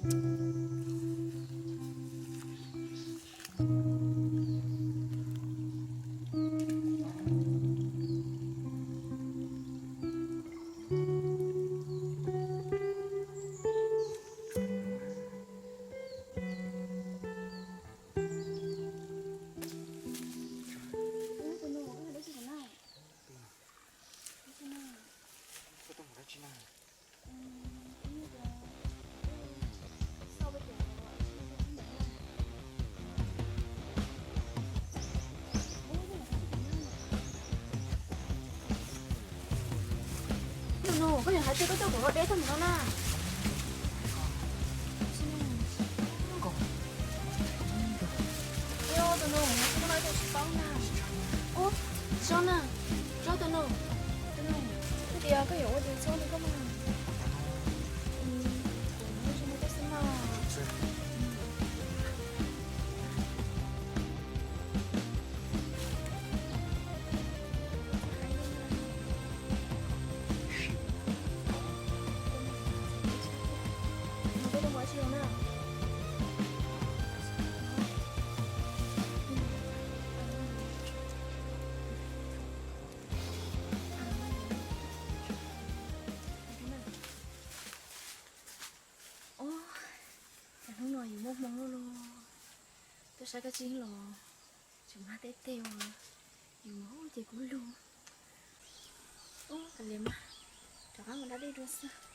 Tus nus, koj yuav hais tias koj coj kuv los deb tag mus no na. Tus nus, koj tsis paub na. Ub, tsis tso na, tso tus nus, tus nus, koj tias koj yuav ua tus txhua li koj mas. Kuv mus ua xwb mas. Ub, hnub no yus muaj hmoo loj loj, tuaj saib koj tsev los tseem mag teb teg ua, yus ces kuv lug. Ub, kav liam mas, rov qab mus da dej dua xwb.